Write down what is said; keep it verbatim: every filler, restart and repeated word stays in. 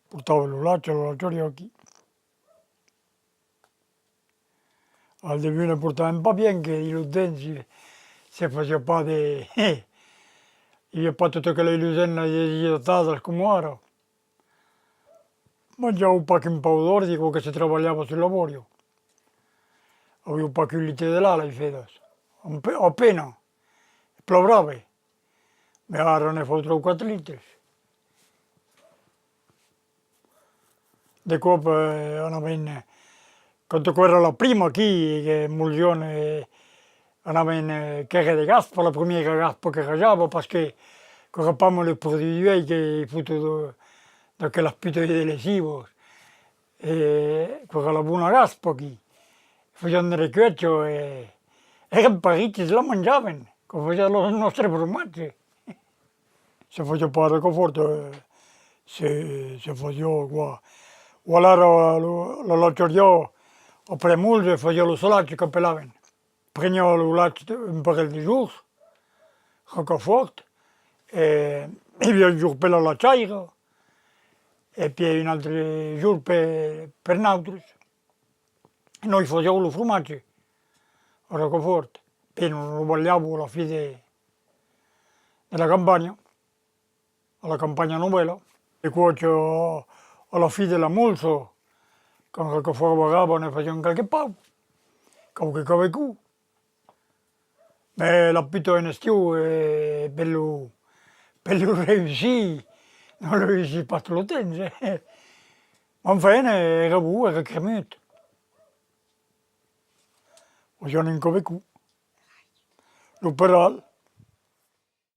Portava lo lach a la lachariá aquí. Al debut ne portavan pas bien, que dins lo temps se fasiá pas de, i aviá pas totas aquelas ilusenas desidratadas coma ara. Manjavan pas qu'un pauc d'òrdi, quò que se trabalhava sus la bòria. Avián pas qu'un litre de lach, las fedas, a pe-, a pena, e plan brave. Mès ara ne fan tres o quatre litres. De còps, eh, anavan, eh, quand aquò èra la prima aquí, que molzián, eh, anavan, eh, quèrre de gaspa, la primièra gaspa que rajava, parce que, que rapam los produits d'uèi que i foton de, d'aquelas putas de lesivas. E aquò èra la bona gaspa aquí. Fasián de recuècha e èran pas riches, la manjavan, que fasiá lo nòstre fromatge. Se fasiá pas de rocafòrt, eh, se, se fasiá, quoi. O alara, lo, la lachariá, après molts, e fasiá lo salatge qu'apelavan. Preniá lo lach un parelh de jorns, rocafòrt, e i aviá un jorn per la lachaira, e pièi un autre jorn per, per nautres. Nos fasián lo fromatge a rocafòrt, pièi nos lo balhavan a la fin de, de la campanha, a la campanha novèla. E quò, a la fin de la molsa, quand rocafòrt barrava, ne fasián qualque pauc, quauque cavecon. Mès la puta en estiu, eh, per lo, per lo reüssir, non lo reüssís pas tot lo temps, eh. Enfin, eh, èra bon, èra cremut. Fasián un cavecon. Lo peral,